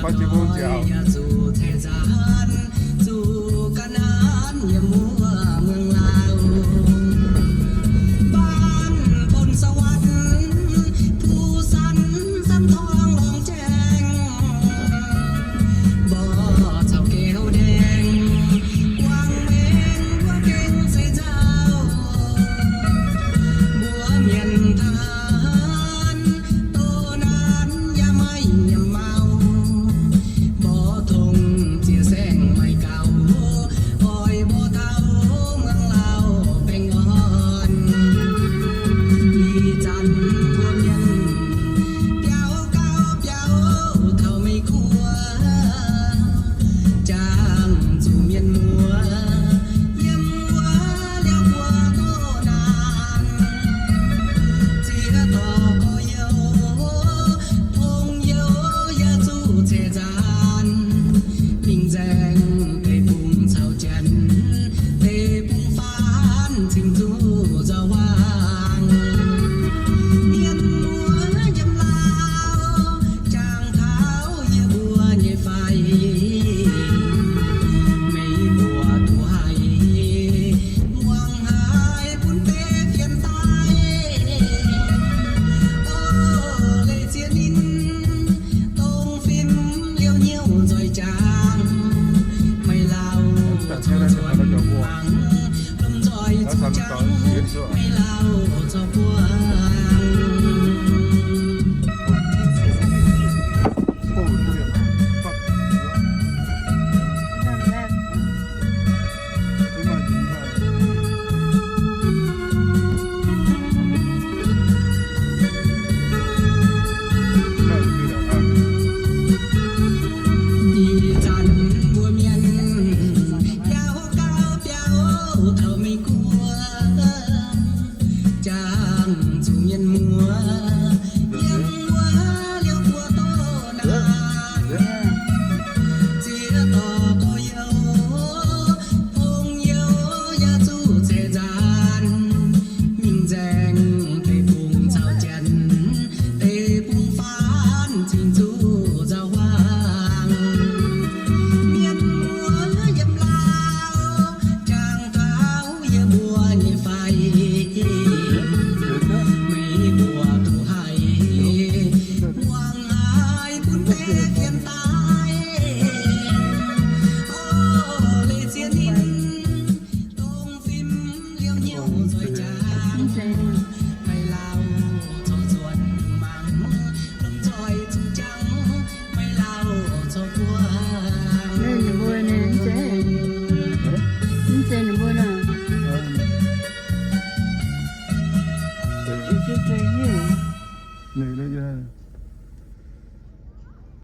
Oix zuqc nzaanx zuqc ga'naaiv yiem wuov muoz-lauh, บ้านโพนสวรรค์ ภูสันสังทองหลองแจ้ง บ่อเจ้าแก้วแดง กว้างแวง บัวเก่งใส่เจ้า บัวเหมียนทหาร โตนานอย่าไม่เยี่ยมเมา บ่อทงเจียแสงไม้เก่า อ้อยบ่อเฒ่าเมืองลาวแปงอ่อน อีจันทร์บัวเมียน เปียวเก่าเปียวเฒ่าไม่กลัว จ้างสู่เมียนมัว เยี่ยมวัวเลี้ยววัวโตนาน เจียต่อก็เยี่ยว พงเยี่ยวอย่าสู้เจจาน 明前地方操剪，地方翻清楚就忘。面膜也老，长头也没也坏，没过都还，望海本得偏呆。哦，雷杰林。 東finv liouh nyiouh nzoih jangx, meih lauh zorqv nzuonx mangc, lomh nzoih zuqc jangx, meih lauh zorqv buangh. Ih zanc mbuo mienh biaux gau biaux taux Meiv Guoqv, jangx zuqc mienh muoz yiem wuov liouh buo doqv naanc. Ziex dorh gorx-youz, hungh youz yaac zuqc ceix nzaanx. Mingh nzaeng deic-bung caux janx, deic-bung faanv cingx zuqc nzauh huaang. Mienh muoz yiem lauh, jangx taux yie mbuo nyei fai, meih mbuo duqv haiz, muangx haiz bun deix